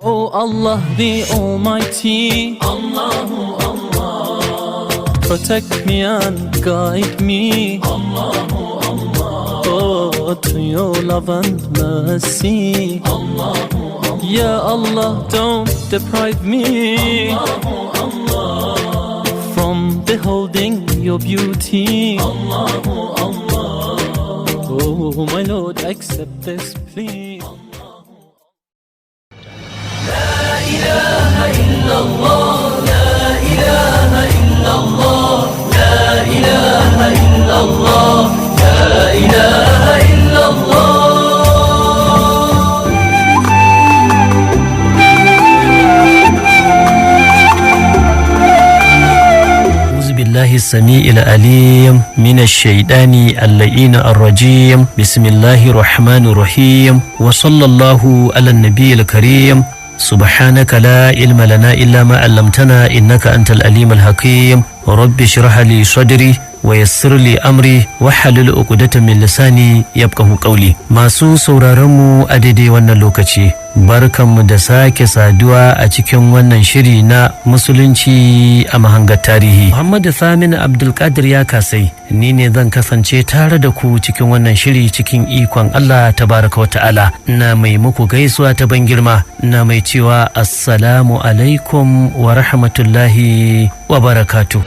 Oh Allah the Almighty, Allahu Allah, protect me and guide me, Allahu Allah, oh, to your love and mercy, Allahu Allah, Ya Allah, don't deprive me, Allahu Allah, from beholding your beauty, Allahu Allah, oh my Lord, accept this plea. أعوذ بالله السميع العليم من الشيطان اللعين الرجيم. بسم الله الرحمن الرحيم، وصلى الله على النبي الكريم. سبحانك لا علم لنا إلا ما علمتنا إنك أنت العليم الحكيم. رب اشرح لي صدري ويسر لي أمري واحلل عقدة من لساني يفقه قولي. Masu sauraronmu a daidai wannan lokaci, barkanmu da sake saduwa a cikin wannan shiri na Musulunci a Mahangar Tarihi. Muhammadu Thaminu Abdulkadir ya kasai ni ne zan kasance tare da ku cikin wannan shiri cikin ikon Allah tabaraka wa ta'ala. Na mai muku gaisuwa ta ban girma, na mai cewa assalamu alaikum wa rahmatullahi wa barakatuh.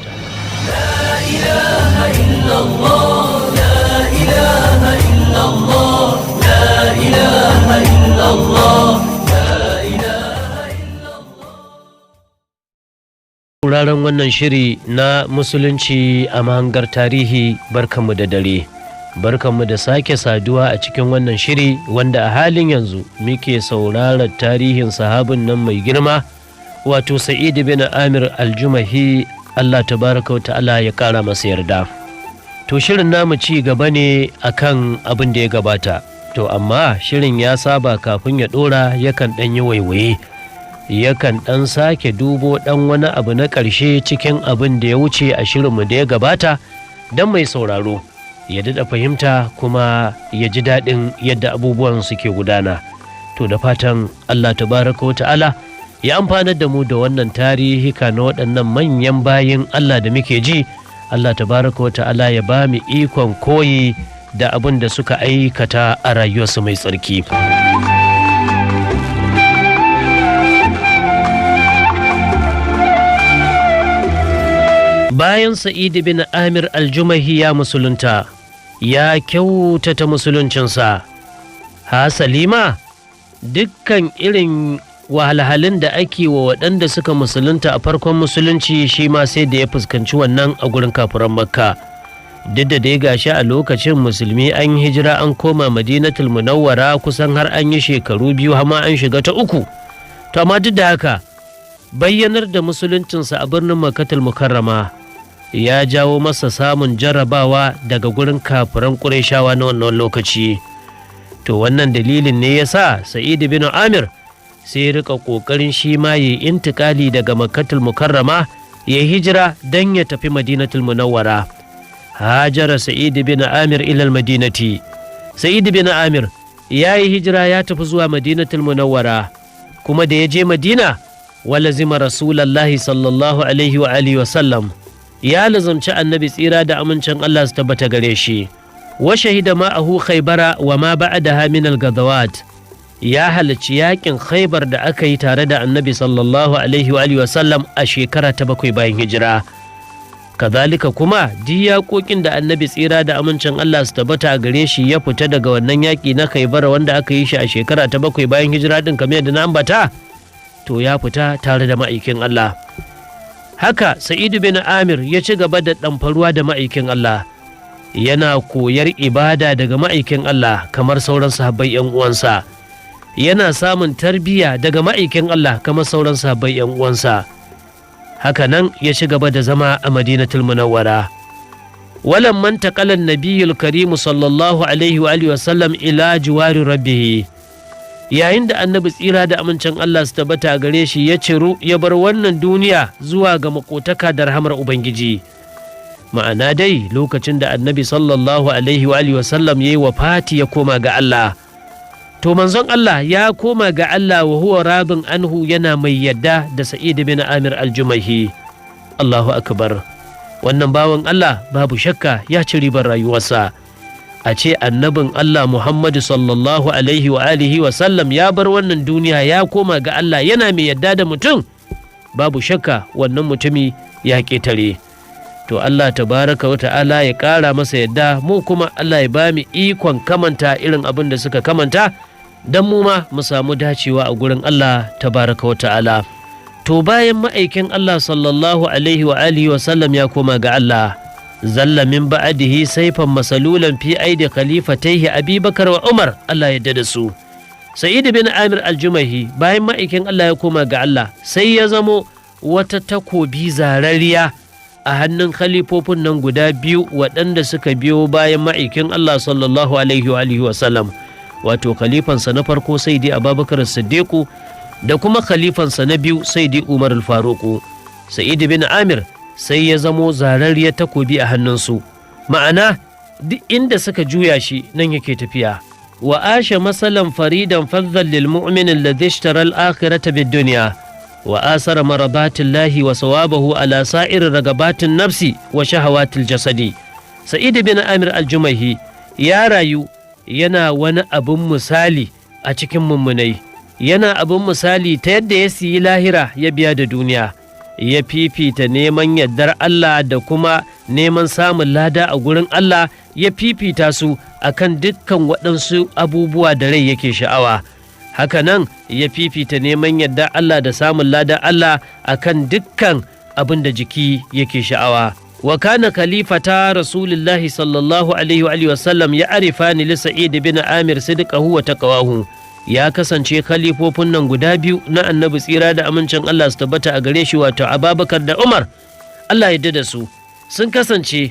Wuraren wannan shiri na Musulunci a Mahangar Tarihi, barkanmu da dare, barkanmu da sake saduwa a cikin wannan shiri wanda a halin yanzu muke sauraron tarihin sahabin nan mai girma, wato Sa'id bin Amir Aljumahi, Allah tabaraka wa ta'ala ya kara masa yarda. To, shirin namu ci gaba ne akan abin da ya gabata. To, amma shirin ya saba kafin ya dora yakan ɗan yi waiwaye, yakan ɗan sake dubo ɗan wani abu na ƙarshe cikin abin da ya wuce a shirinmu da ya gabata, don mai sauraro ya daɗa fahimta kuma ya ji daɗin yadda abubuwan suke gudana. To, da fatan Allah tabaraka wa ta'ala ya amfanar da mu da wannan tarihika na waɗannan manyan bayin Allah da muke ji. Allah tabaraka wa ta'ala ya ba mu ikon koyi da abin da suka aikata a rayuwarsu mai tsarki. Bayan Sa'id bin Amir Aljumahi ya musulunta, ya kyautata musuluncinsa, hasalima dukkan irin wahalhalun da ake wa waɗanda suka musulunta a farkon musulunci, shi ma sai da ya fuskanci wannan a gurin kafiran Makka. Duk da dai gashi a lokacin musulmi an hijira an koma Madinatul Munawwara kusan har an yi shekaru 2, har an shiga ta uku, to amma duk da haka bayyanar da musuluncinsa a birnin Makkatul Mukarrama ya jawo masa samun jarrabawa daga gurin kafiran Ƙurayshawa na wannan lokaci. To, wannan dalilin ne ya sa Sa'id bin Amir sai ya rika ƙoƙarin shi ma ya intikali daga Makkatul Mukarrama, ya hijira don ya tafi Madinatul Munawwara. Hajara Sa'id bin Amir ilal Madinati. Sa'id bin Amir ya yi hijira ya tafi zuwa Madinatul Munawwara, kuma da ya je Madina, walazima Rasulallahi sallallahu alaihi wa alihi wa sallam, ya lazamci Annabi tsira da amincin Allah su tabbata gare shi. Wa shahida ma'ahu Khaybara wa ma ba'daha min al-ghazawat. Ya halarci yakin Khaybar da aka yi tare da Annabi sallallahu alaihi wa alihi wa sallam a shekara ta 7 bayan hijira. Kazalika kuma duk yaƙoƙin da Annabi tsira da amincin Allah su tabbata gare shi ya fita daga wannan yaƙi na Khaybar wanda aka yi shi a shekara ta 7 bayan hijira din, kamar yadda na ambata, to ya fita tare da ma'aikin Allah. Haka Sa'idu bin Amir ya ci gaba da ɗamfaruwa da ma'aikin Allah, yana koyar ibada daga ma'aikin Allah kamar sauran sahabbai 'yan uwansa, yana samun tarbiyya daga ma'aikin Allah kamar sauran sahabbai 'yan uwansa. Haka nan ya ci gaba da zama a Madinatul Munawwara. Walamman taqala nabiyul karimu sallallahu alaihi wa alihi wasallam ila jiwari rabbih, yayin da Annabi tsira da amincin Allah su tabbata gare shi ya ciru ya bar wannan duniya zuwa ga makotaka da rahamar Ubangiji, ma'ana dai lokacin da Annabi sallallahu alaihi wa alihi wasallam ya yi wafati ya koma ga Allah. To manzon Allah ya koma ga Allah wa huwa radin anhu, yana mai yadda da Sa'id bin Amir al-Jumahi. Allahu akbar! Wannan bawan Allah babu shakka ya ci ribar rayuwarsa. A ce annabin Allah Muhammadu sallallahu alaihi wa alihi wa sallam ya bar wannan duniya ya koma ga Allah yana mai yadda da mutum, babu shakka wannan mutumi ya ƙetare. To Allah tabaraka wa ta'ala ya ƙara masa yadda, mu kuma Allah ya ba mu ikon kamanta irin abin da suka kamanta, don mu ma mu samu dacewa a gurin Allah tabaraka wa ta'ala. To bayan ma'aikin Allah sallallahu alaihi wa alihi wa sallam ya koma ga Allah, zalla min ba'dihi saifan masalulan fi aidi khalifataihi Abubakar wa Umar, Allah ya da su. Sa'id bin Amir al-Jumahi bayan ma'aikin Allah ya koma ga Allah sai ya zamo wata takobi zarariya a hannun khalifofin nan guda biyu waɗanda suka biyo bayan ma'aikin Allah sallallahu alaihi wa alihi wa sallam, wato khalifansa na farko Sayyidi Abubakar Siddiqu da kuma khalifansa na biyu Sayyidi Umar al-Faruq. Sa'id bin Amir sai ya zamo zarariyar takobi a hannunsu, ma'ana duk inda suka juya shi nan yake tafiya. Wa asha masalan faridan fazzan lil mu'min alladhi ishtara al-akhirata bid dunya wa asara marabatillahi wa sawabahu ala sa'ir ragabatin nafsi wa shahawatil jasadi. Sa'id bin Amir al-Jumahi ya rayu yana wani abun misali a cikin mummunai, yana abun misali ta yadda ya siyi lahira ya biya da duniya, ya fifita neman yardar Allah da kuma neman samun lada a gurin Allah, ya fifita su akan dukkan waɗansu abubuwa da rai yake sha'awa. Hakanan ya fifita neman yardar Allah da samun lada Allah akan dukkan abin da jiki yake sha'awa. Wa kana khalifata Rasulillahi sallallahu alaihi wa alihi wasallam ya arifani li Sa'id bin Amir sidqahu wa taqwahu. Ya kasance khalifofin nan guda biyu na Annabi, tsira da amincin Allah su tabbata a gare shi, wato Ababakar da Umar, Allah ya da su, sun kasance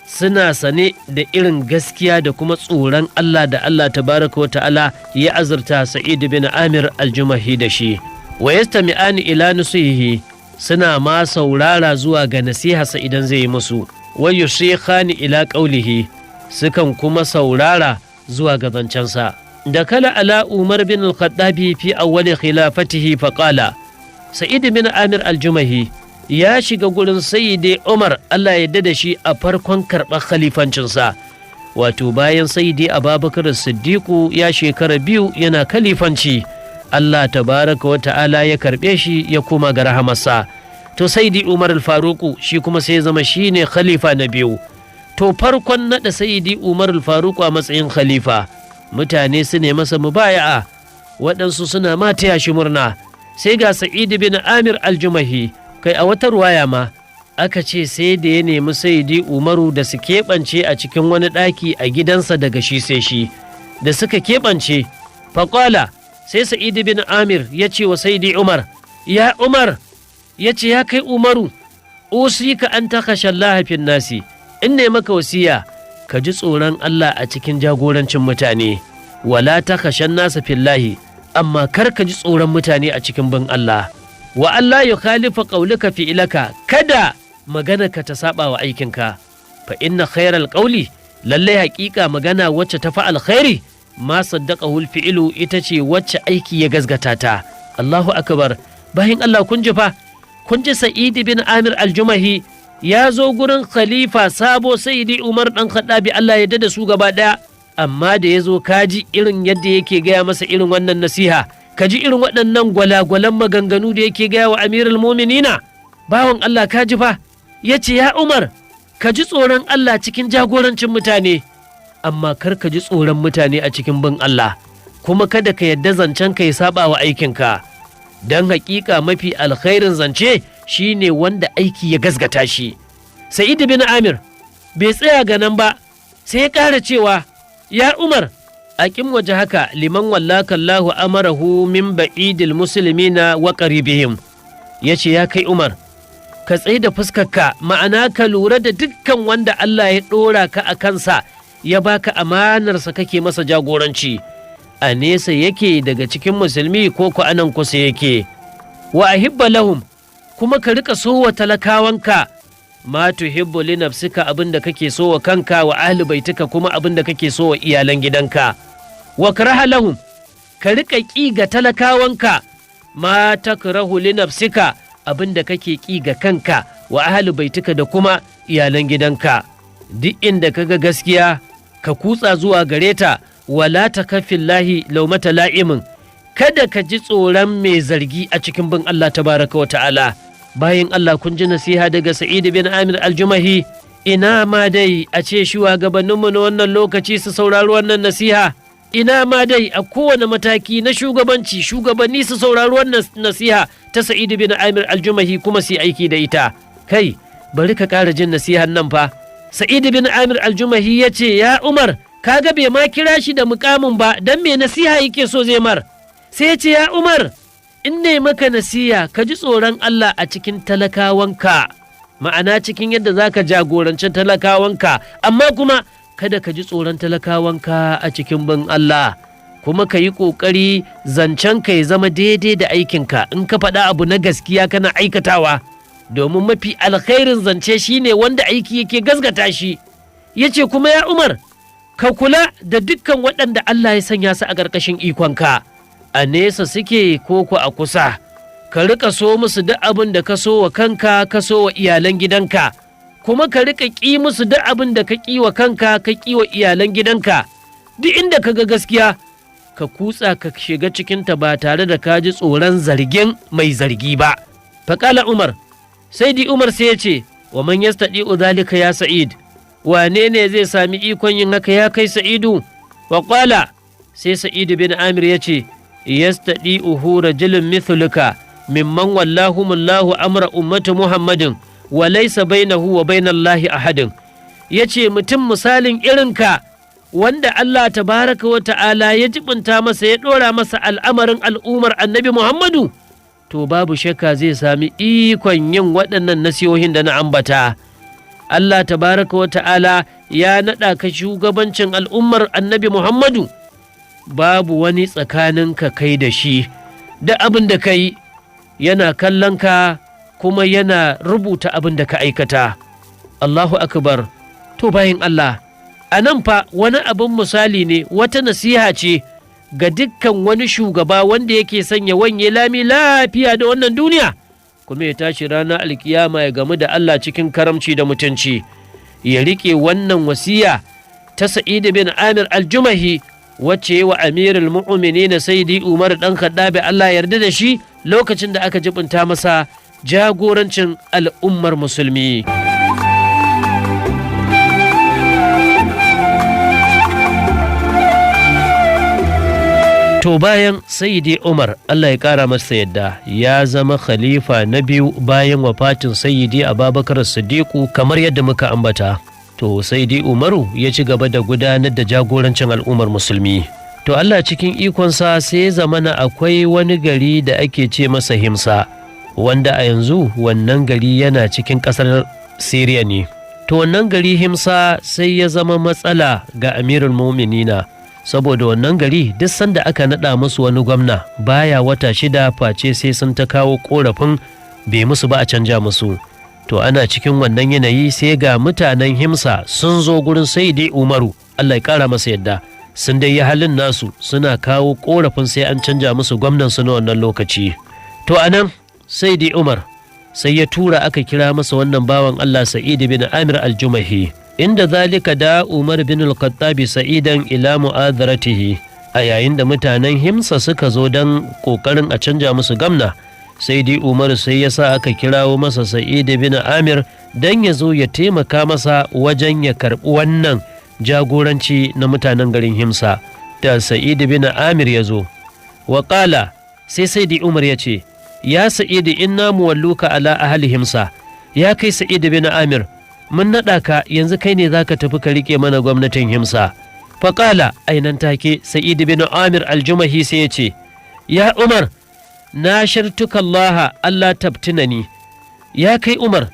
suna sane da irin gaskiya da kuma tsoron Allah da Allah tabaraka wa ta'ala ya azurta Sa'id bin Amir al-Jumahi da shi. Wa yastami'ani ila nusihi, suna ma saurara zuwa ga nasiharsa idan zai yi musu. Wa yusikhani ila qawlihi, sukan kuma saurara zuwa ga zancensa. Da kala ala Umar bin al-Khattabi fi awwali khilafatihi faqala. Sa'id bin Amir al-Jumahi ya shiga gurin Sayyidi Umar, Allah ya da shi, a farkon karɓar khalifancinsa, wato bayan Sayyidi Abubakar Siddiqu ya shekara 2 yana khalifanci, Allah tabaraka wa ta'ala ya karɓe shi ya koma ga rahamarsa. To Sayyidi Umar al-Faruku shi kuma sai ya zama shine khalifa na biyu. To farkon naɗa Sayyidi Umar al-Faruku a matsayin khalifa, mutane su ne masa mubaya'a, waɗansu suna ma taya shi murna. Sai ga Sa'id bin Amir al-Jumahi. Kai, a wata ruwaya ma aka ce sai da ya nemi Sayyidi Umaru da su keɓance a cikin wani ɗaki a gidansa daga shi sai shi. Da suka keɓance, faƙwala, sai Sa'id bin Amir ya ce wa Sayyidi Umar, "Ya Umar," ya ce, "ya kai Umaru, usika an takhsha Allah fin nasi, in ne maka wasiya ka ji tsoron Allah a cikin jagorancin mutane, wala takhshan nasa fillahi, amma kar ka ji tsoron mutane a cikin bin Allah. Wa Allah ya khalifa qaulaka fi'ilaka, kada maganarka ta saba wa aikinka. Fa inna khairal qawli, lallai haƙiƙa magana wacce ta fi alkhairi, ma saddaqahu fi'lu, ita ce wacce aiki ya gazgata ta." Allahu akbar! Bayan Allah, kun ji fa, kun ji Sa'id bin Amir al-Jumahi ya zo gurin khalifa sabo Sayyidi Umar dan Khattabi, Allah ya da su gaba daya. Amma da ya zo, kaji irin yadda yake gaya masa irin wannan nasiha, kaji irin waɗannan gwalagwalan maganganu da yake gaya wa Amirul Muminina. Bawan Allah, kaji fa, ya ce, "Ya Umar, ka ji tsoron Allah cikin jagorancin mutane, amma kar ka ji tsoron mutane a cikin bin Allah, kuma kada ka yadda zancen ka ya saba wa aikinka, don haƙiƙa mafi alkhairin zance shine wanda aiki ya gasgata shi." Sa'id bin Amir bai tsaya ga nan ba, sai ya ƙara cewa, "Ya Umar, aqim wajhaka liman wallaka Allahu amarahu min ba'idil muslimina wa qaribihim." Yace, "Ya kai Umar, ka tsaye da fuskarka, ma'ana ka lura da dukkan wanda Allah ya ɗora ka a kansa, ya baka amanarsa, kake masa jagoranci, a nesa yake daga cikin musulmi ko ku anan kusa yake. Wa ahibba lahum, kuma ka rika so wa talakawanka, ma tuhibbu li nafsika, abin da kake so wa kanka, wa ahli baitika, kuma abin da kake so wa iyalan gidanka. Wa karaha lahum, Ka riƙa ƙi ga talakawanka ma takrahu li nafsika, abin da kake ƙi ga kanka, wa ahli baitika, da kuma iyalan gidanka. Duk inda kaga gaskiya ka kutsa zuwa gare ta. Wala takaffillahi laumata la'imin, kada ka ji tsoron mai zargi a cikin bin Allah tabaraka wa ta'ala. Bayan Allah, kun ji nasiha daga Sa'id bin Amir Aljumahi. Ina ma dai a ce shugabanninmu na wannan lokaci su saurari wannan nasiha. Ina ma dai a kowane mataki na shugabanci shugabanni su saurari wannan nasiha ta Sa'id bin Amir Aljumahi kuma su yi aiki da ita. Kai, bari ka ƙara jin nasihan nan fa. Sa'id bin Amir Aljumahi ya ce, ya Umar, kaga bai ma kira shi da mukamin ba, dan me nasiha yake so zai mar. Sai ya ce, ya Umar, in ne maka nasiha, ka ji tsoron Allah a cikin talakawanka, ma'ana cikin yadda za ka jagoranci talakawanka, amma kuma kada ka ji tsoron talakawanka a cikin bin Allah. Kuma ka yi ƙoƙari zancen ka ya zama daidai da aikinka. In ka faɗa abu na gaskiya, kana aikatawa, domin mafi alkhairin zance shine wanda aiki yake gasgata shi. Ya ce kuma, ya Umar, ka kula da dukkan waɗanda Allah ya sanya su a ƙarƙashin ikonka, a nesa suke ko ku a kusa, ka rika so musu duk abin da ka so wa kanka, ka so wa iyalan gidanka, kuma ka rika ƙi musu duk abin da ka ƙi wa kanka, ka ƙi wa iyalan gidanka. Duk inda ka ga gaskiya, ka kutsa ka shiga cikinta ba tare da ka ji tsoron zargin mai zargi ba. Faƙala Umar, sai di Umar sai ya ce, wa man yastadi'u zalika ya Sa'id? Wane ne zai sami ikon yin haka, ya kai Sa'idu? Wa qala, sai Sa'idu bin Amir ya ce, yastadi'uhu rajulun mithluka mimman wallahumullahu amra ummati Muhammadin wa laysa bainahu wa bainallahi ahadin. Yace mutum misalin irinka, wanda Allah tabaraka wa ta'ala ya jibinta masa, ya ɗora masa al'amarin al'ummar Annabi Muhammadu, to babu shakka zai sami ikon yin waɗannan nasihohin da na ambata. Allah tabaraka wa ta'ala ya naɗa ka shugabancin al'ummar Annabi Muhammadu, babu wani tsakaninka kai da shi. Da abin da ka yi yana kallon ka, kuma yana rubuta abin da ka aikata. Allahu akbar! To bayin Allah, a nan fa wani abin misali ne, wata nasiha ce ga dukkan wani shugaba wanda yake sanya wanye lami lafiya da wannan duniya, kuma ya tashi ranar alkiyama ya gamu da Allah cikin karamci da mutunci, ya riƙe wannan wasiya ta Sa'id bin Amir Aljumahi, wacce wa Amirul Mu'minin Sayyidi Umar dan Khattabi, Allah yarda da shi, lokacin da aka jibinta masa jagorancin al'ummar musulmi. To bayan Sayyidi Umar, Allah ya kara masa yadda, ya zama khalifa na biyu bayan wafatin Sayyidi Abubakar Siddiqu, kamar yadda muka ambata. To Sayyidi Umaru ya ci gaba da gudanar da jagorancin al'ummar musulmi. To Allah cikin ikonsa sai ya zamana akwai wani gari da ake ce masa Himsa, wanda a yanzu wannan gari yana cikin ƙasar Siriya ne. To wannan gari Himsa sai ya zama matsala ga Amirul Muminina. Saboda wannan gari duk sanda aka naɗa musu wani gwamna, baya wata 6 face sai sun ta kawo korafin bai musu ba, a canja musu. To ana cikin wannan yanayi sai ga mutanen Himsa sun zo gurin Saidi Umaru, Allah ya kara masa yadda, sun dai yi halin nasu, suna kawo korafin sai an canja musu gwamnan su na wannan lokaci. To anan Saidi Umar sai ya tura aka kira masa wannan bawan Allah Sa'id bin Amir Aljumahi. Inda zalika da Umar bin al-Khattabi Sa'idan ila mu'adaratihi. A yayin da mutanen Himsa suka zo don kokarin a canja musu gamna, sai dai Umar sai ya sa aka kirawo masa Sa'id bin Amir don ya zo ya taimaka masa wajen ya karɓi wannan jagoranci na mutanen garin Himsa. Da Sa'id bin Amir ya zo, waƙala, sai dai Umar ya ce, ya Sa'id, inna muwalluka ala ahli Himsa. Ya kai Sa'id bin Amir, mun naɗa ka yanzu, kai ne za ka tafi ka riƙe mana gwamnatin Himsa. Faƙala, ainan take Sa'id bin Amir Aljumahi sai ya ce, ya Umar, na shartuka Allah Allah tabtinani. Ya kai Umar,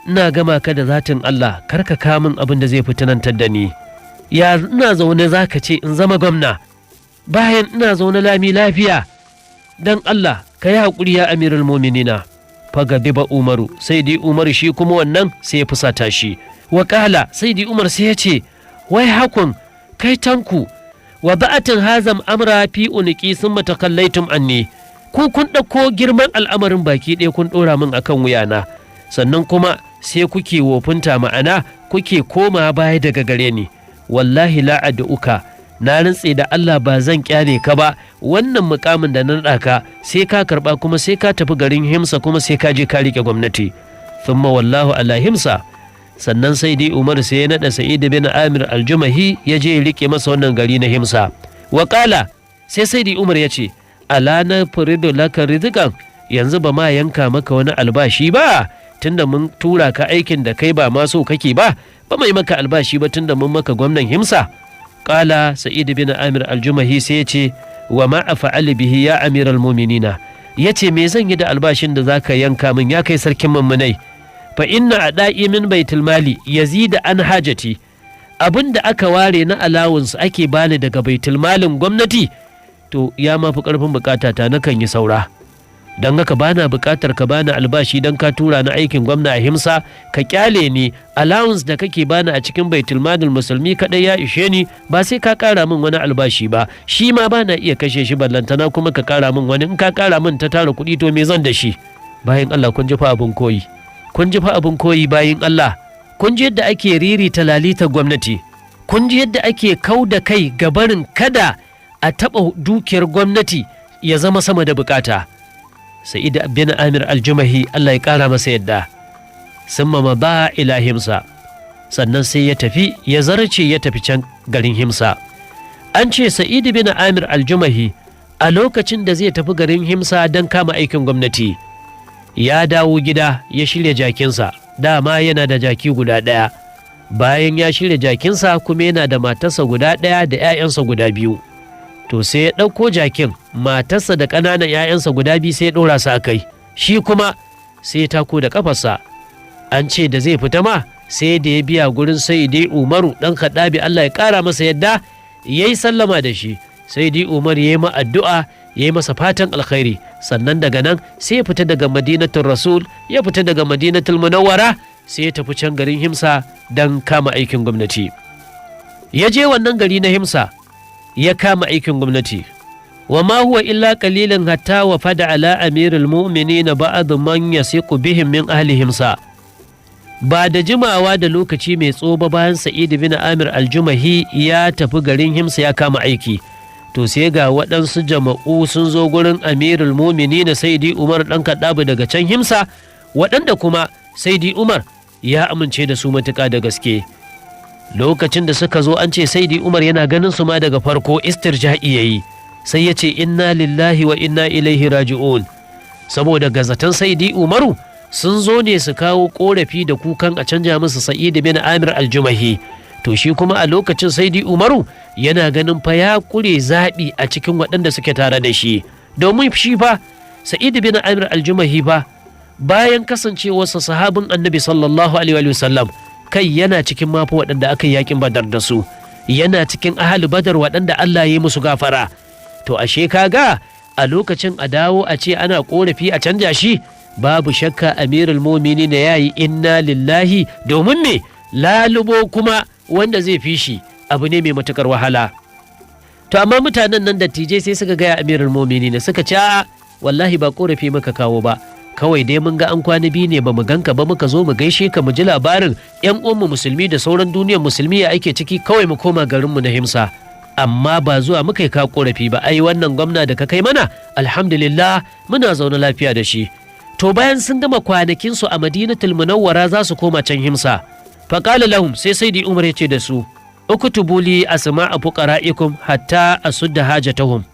ina gama ka da zatin Allah, kar ka kamun abin da zai fitinantar da ni. Ya ina zaune za ka ce in zama gwamna bayan ina zaune lami lafiya? Dan Allah ka yi haƙuri, ya Amirul Muminina. Fagadiba Umaru, sai dai Umaru shi kuma wannan sai ya fusata shi. Wakala, sai dai Umar sai ya ce, wai hakun, kai tanku, Wa ba'atin hazam amra fi uniki summa takallaitum anni. Ku kun ɗauko girman al'amarin baki ɗaya kun ɗora min akan wuyana, sannan kuma sai kuke wofinta, ma'ana kuke koma baya daga gare ni. Wallahi la ad'uka, na rantse da Allah ba zan kyale ka ba. Wannan mukamin da na naɗa ka sai ka karɓa, kuma sai ka tafi garin Himsa, kuma sai ka je ka riƙe gwamnati. Thumma wallahu ala Himsa. Sannan sai dai Umar sai ya naɗa Sa'id bin Amir Aljumahi ya je ya riƙe masa wannan gari na Himsa. Waƙala, sai sai dai Umar ya ce, ala na furidu laka rizqan, yanzu ba ma yanka maka wani albashi ba, tunda mun tura ka aikin da kai ba ma so kake ba, ba mai maka albashi ba, tunda mun maka gwamnan Himsa. Qala Sa'id bin Amir Aljumahi, sai ya ce, wa ma afa'al bihi ya amiral mu'minina? Yace, me zan yi da albashin da zaka yanka min, ya kai sarkin mummunai? Fa inna ada'i min baitul mali yazida an hajati. Abin da aka ware na allowance ake bani daga baitul malin gwamnati, to ya ma fi karfin bukata ta, nakan yi saura. Don haka bana bukatar ka bani albashi don ka tura na aikin gwamna a Himsa. Ka kyale ni, allowance da kake bani a cikin baitul malin musulmi kadai ya ishe ni, ba sai ka kara min wani albashi ba. Shi ma bana iya kashe shi, ballantana kuma ka kara min wani. In ka kara min ta tara kuɗi, to me zan da shi? Bayan Allah, kun ji fa abin koyi, kun ji fa abin koyi. Bayin Allah, kun ji yadda ake ririta lalita gwamnati, kun ji yadda ake kau da kai ga barin kada a taɓa dukiyar gwamnati ya zama sama da bukata. Sa'id bin Amir Aljumahi, Allah ya ƙara masa yadda, summa ba ila Himsa, sannan sai ya tafi, ya zarce, ya tafi can garin Himsa. An ce Sa'id bin Amir Aljumahi a lokacin da zai tafi garin Himsa don kama aikin gwamnati, ya dawo gida ya shirya jakinsa. Dama yana da jaki guda ɗaya. Bayan ya shirya jakinsa, kuma yana da matarsa guda ɗaya da 'ya'yansa guda biyu. To sai ya ɗauko jakin, matarsa da ƙananan 'ya'yansa guda biyu sai ya ɗora su a kai, shi kuma sai ya tako da ƙafarsa. An ce da zai fita ma, sai da ya biya gurin sai dai Umaru ɗan Kaɗabi, Allah ya ƙara masa yadda, ya yi sallama da shi. Sai dai Umar ya yi ma addu'a, ya yi masa fatan alkhairi. Sannan daga nan sai ya fita daga Madinatul Rasul, ya fita daga Madinatul Munawwara, sai ya tafi can garin Himsa don kama aikin gwamnati. Ya je wannan gari na Himsa ya kama aikin gwamnati. Wa ma huwa illa qalilan hatta wa fada ala amirul mu'minin ba'd man yasiqu bihim min ahli Himsa. Ba da jimawa da lokaci mai tso ba, bayan Sa'id bin Amir Aljumahi ya tafi garin Himsa ya kama aiki, to sai ga waɗansu jama'u sun zo gurin amirul mumini na Saidi Umar ɗan Kaɗabu daga can Himsa, waɗanda kuma Saidi Umar ya amince da su matuƙa da gaske. Lokacin da suka zo, an ce Saidi Umar yana ganin su ma daga farko istirja'i yayi, sai ya ce, inna lillahi wa inna ilaihi raji'un. Saboda gazatan Saidi Umaru sun zo ne su kawo korafi da kukan a canja musu Sa'id bin Amir Aljumahi. To shi kuma a lokacin Saidi Umaru yana ganin fa ya kure zaɓi a cikin waɗanda suke tare da shi, domin shi fa Sa'id bin Amir Aljumahi fa, bayan kasancewarsa sahabin Annabi sallallahu alaihi wasallam, kai yana cikin mafi waɗanda aka yi yakin Badar da su, yana cikin ahali Badar waɗanda Allah ya yi musu gafara. To ashe kaga a lokacin a dawo a ce ana korafi a canja shi, babu shakka amirul mumini na yayi inna lillahi, domin me? Lalubo kuma wanda zai fi shi abu ne mai matukar wahala. To amma mutanen nan dattijai sai suka gaya amirul mumini ne, suka ce, a'a, wallahi ba korafi muka kawo ba, kawai dai mun ga an kwana biyu ne ba mu ganka ba, muka zo mu gaishe ka, mu ji labarin yan uwanmu musulmi da sauran duniyar musulmi ya ake ciki, kawai mu koma garinmu na Himsa, amma ba zuwa muka yi ka korafi ba. Ai wannan gwamna da ka kai mana, alhamdulillah, muna zaune lafiya da shi. To bayan sun gama kwanakin su a Madinatul Munawwara, za su koma can Himsa. Faqala lahum, sai Saidi Umar ya ce da su, uktubu li asma'a fuqara'ikum hatta asudda hajatahum.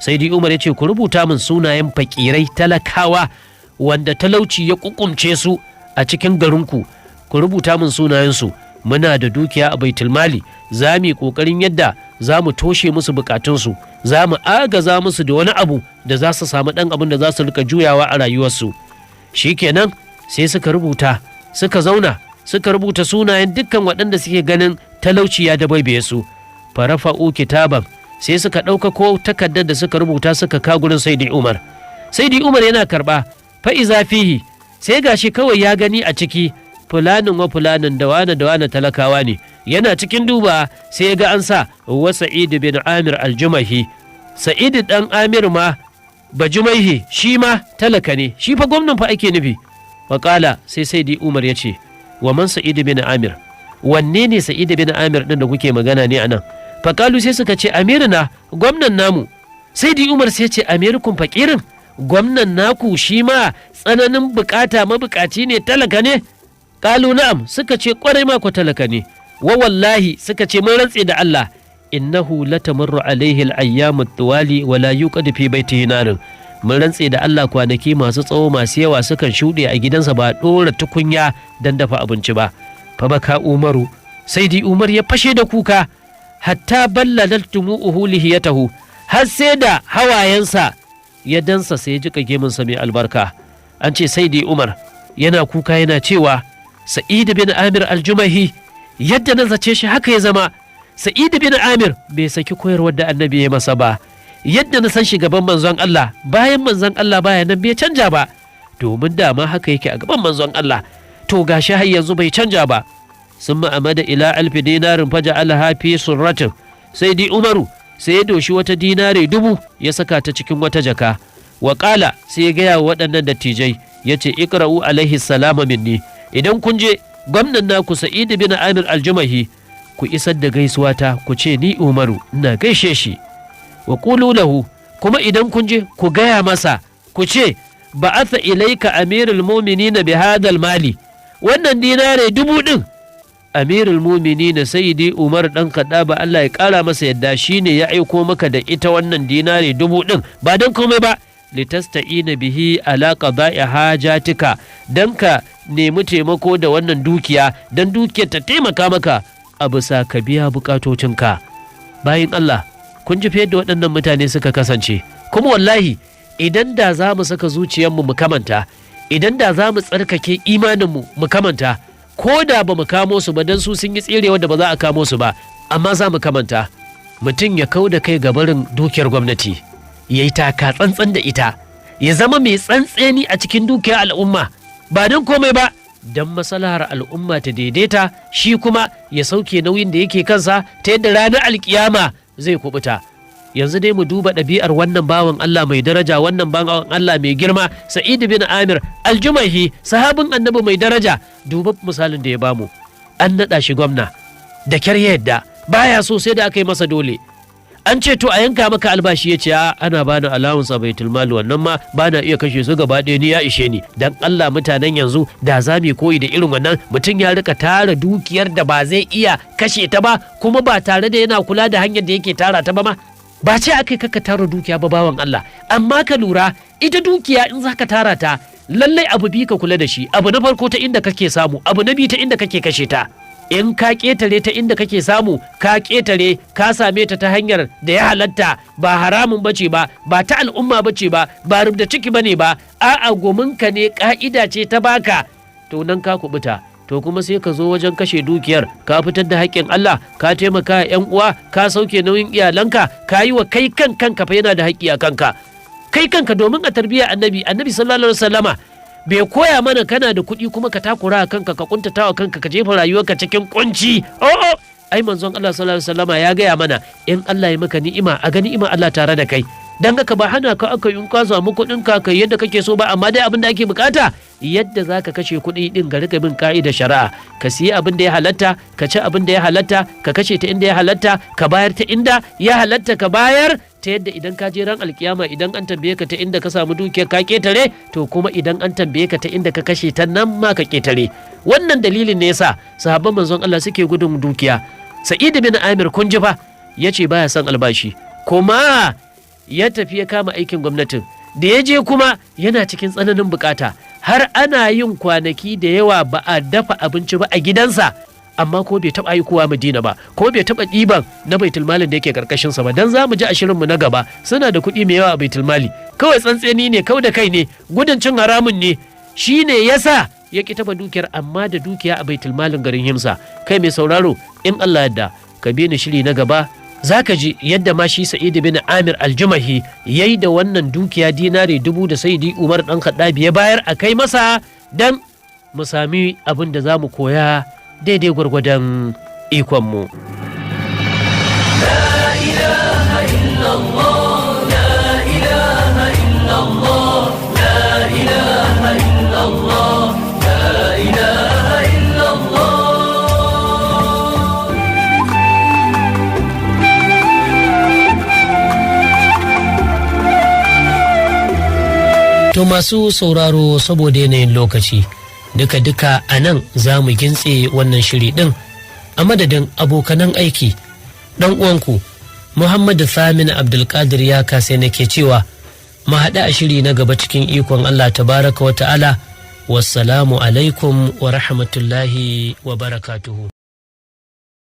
Saidi Umar ya ce, ku rubuta min sunayen fakirai, talakawa wanda talauci ya kukumce su a cikin garinku, ku rubuta min sunayensu. Muna da dukiya a baitulmali, za mu yi ƙoƙarin yadda za mu toshe musu bukatunsu, za mu agaza musu da wani abu da za su samu ɗan abin da za su rika juyawa a rayuwarsu. Shikenan sai suka rubuta, suka zauna suka rubuta sunayen dukkan waɗanda suke ganin talauci ya dabaibaye su. Farafa'u kitaban, sai suka ɗaukako takardar da suka rubuta suka ka gurin Saidi Umar. Saidi Umar yana karɓa, fa'iza fihi, sai gashi kawai ya gani a ciki. Fulanin wa fulanin da wane da wane talakawa ne. Yana cikin duba sai ya ga an sa wa Sa'id bin Amir Aljumahi, Sa'id dan Amir ma Bajumaihi, shi ma talaka ne. Shi fa gwamnan fa ake nufi. Faƙala, sai di Umar ya ce, "Wa man Sa'id bin Amir? Wanne ne Sa'id bin Amir din da kuke magana ne anan?" Faƙalu, sai suka ce, "Amirina, gwamnan namu." Sai di Umar sai ce, "Amirkum faƙirin? Gwamnan naku shi ma tsananin bukata, mabukaci ne, talaka ne?" Ƙalu, "Na'am." Suka ce, "Kwarai ma ko talaka ne." "Wa wallahi," suka ce, "mun rantse da Allah, innahu latamurru alaihi al-ayyamu tuwali wa la yuqad fi baitihi narin. Mun rantse da Allah, kwanaki masu tsawo masu yawa sukan shuɗe a gidansa ba ɗora tukunya don dafa abinci ba." Fa baka Umaru, sai di Umar ya fashe da kuka, hatta ballalat dumu'uhu lihiyatahu, har sai da hawayensa ya dansa sai ya jika gemunsa mai albarka. An ce sai di Umar yana kuka yana cewa, "Sa'id bin Amir Aljumahi, yadda na zace shi haka ya zama. Sa'id bin Amir bai saki koyarwar da Annabi ya masa ba. Yadda na san shi gaban Manzon Allah, bayan Manzon Allah baya nan bai canja ba, domin dama haka yake a gaban Manzon Allah. To gashi har yanzu bai canja ba." Sun ma'amada ila 1000 dinarin faja'alaha fi surratin. Sai di Umaru sai ya doshi wata dinare 1000 ya saka ta cikin wata jaka. Wa ƙala, sai ya gaya wa waɗannan dattijai ya ce, "Iqra'u alaihi salama minni. Idan kun je gwamnan naku Sa'id bin Amir Aljumahi, ku isar da gaisuwa ta, ku ce ni Umaru ina gaishe shi. Wa qulu lahu, kuma idan kun je ku gaya masa, ku ce ba'atha ilaika amirul mu'minin bi hadal mali. Wannan dinare 1000 din, Amirul Mu'minin Sayyidi Umar dan Kaddaba, Allah ya kara masa yadda, shine ya aiko maka da ita wannan dinare 1000 din, ba don komai ba, litasta'ina bihi ala qada'i hajatika, dan ka nemi taimako da wannan dukiya, dan dukiyar ta taimaka maka a bisa ka biya bukatocinka." Bayin Allah, kun ji fa yadda waɗannan mutane suka kasance. Kuma wallahi idan da za mu saka zuciyarmu mu kamanta, idan da za mu tsarkake imaninmu mu kamanta, ko da ba mu kamo su ba, don su sun yi tserewa da ba za a kamo su ba, amma za mu kamanta. Mutum ya kau da kai ga barin dukiyar gwamnati, ya yi taka tsantsan da ita, ya zama mai tsantseni a cikin dukiyar al'umma, ba don komai ba, don maslahar al'umma ta daidaita, shi kuma ya sauke nauyin da yake kansa ta yadda ranar alkiyama zai kubuta. Yanzu dai mu duba ɗabi'ar wannan bawan Allah mai daraja, wannan bawan Allah mai girma, Sa'id bin Amir Aljumahi, sahabin Annabi mai daraja. Duba misalin da ya bamu. An naɗa shi gwamna, da kyar ya yadda, baya so, sai da aka yi masa dole. An ce to a yanka maka albashi, ya ce, "A ana bani allowance a baitul mali, wannan ma bana iya kashe su gaba ɗaya, ni ya ishe ni." Dan Allah, mutanen yanzu da za mu koyi da irin wannan. Mutum ya rika tara dukiyar da ba zai iya kashe ta ba, kuma ba tare da yana kula da hanyar da yake tara ta ba ma. Ba ce aka kaka tara dukiya ba, bawan Allah, amma ka lura ita dukiya in za ka tara ta, lallai abu biyu ka kula da shi: abu na farko ta inda kake samu, abu na biyu ta inda kake kashe ta. In ka ƙetare ta inda kake samu, ka ƙetare, ka same ta ta hanyar da ya halatta, ba haramun bace ba, ba ta al'umma bace ba, ba rubda ciki bane ba, a'a, gominka ne, ka'ida ce ta baka, to nan ka kubuta. To kuma sai ka zo wajen kashe dukiyar, ka fitar da haƙƙin Allah, ka taimaka yan uwa, ka sauke nauyin iyalanka, ka yi wa kai kan kanka fa, yana da haƙƙi a kanka kai kanka. Domin a tarbiyyar Annabi, Annabi sallallahu alaihi wasallama bai koya mana kana da kuɗi kuma ka takura a kanka, ka kuntata wa kanka, ka jefa rayuwarka cikin kunci. Oh, ai Manzon Allah sallallahu alaihi wasallama ya gaya mana, in Allah ya maka ni'ima, a ga ni'ima Allah tare da kai. Dan haka ba hana ka aka in ka samu kuɗin ka kai yadda kake so ba, amma dai abin da ake bukata, yadda zaka kashe kuɗi din, ga rika bin ka'idar shari'a. Ka siyi abin da ya halatta, ka ci abin da ya halatta, ka kashe ta inda ya halatta, ka bayar ta inda ya halatta ka bayar, ta yadda idan ka je ran alkiyama, idan an tambaye ka ta inda ka samu dukiyar, ka ketare. To kuma idan an tambaye ka ta inda ka kashe ta, nan ma ka ketare. Wannan dalilin ne yasa sahabban Manzon Allah suke gudun dukiya. Sa'id bin Amir, kun ji fa, yace baya son albashi, kuma ya tafi ya kama aikin gwamnatin. Da ya je kuma yana cikin tsananin bukata, har ana yin kwanaki da yawa ba a dafa abinci ba a gidansa, amma ko bai taɓa aikowa Madina ba, ko bai taɓa ɗiban na baitul malin da yake karkashin sa ba. Dan za mu ji a shirinmu na gaba, suna da kuɗi mai yawa a baitul mali. Kawai tsantseni ne, kau da kai ne, gudun cin haramun ne, shine yasa ya ki taɓa dukiyar, amma da dukiya a baitul malin garin Himsa. Kai mai sauraro, in Allah yadda ka bi ni shiri na gaba, za ka ji yadda ma shi Sa'id bin Amir Aljumahi ya yi da wannan dukiya dinari 1000 da Saidi Umar ɗan Khattabi ya bayar a kai masa dan Mu sami abin da za mu koya daidai gwargwadon ikonmu. To masu sauraro, saboda yanayin lokaci, duka-duka a nan za mu gintse wannan shiri ɗin. A madadin abokanan aiki, ɗan uwanku Muhammadu Thamin Abdulkadir ya kasai nake cewa mu haɗu a shiri na gaba cikin ikon Allah tabaraka wa ta'ala. Wassalamu alaikum wa rahmatullahi wa barakatuhu.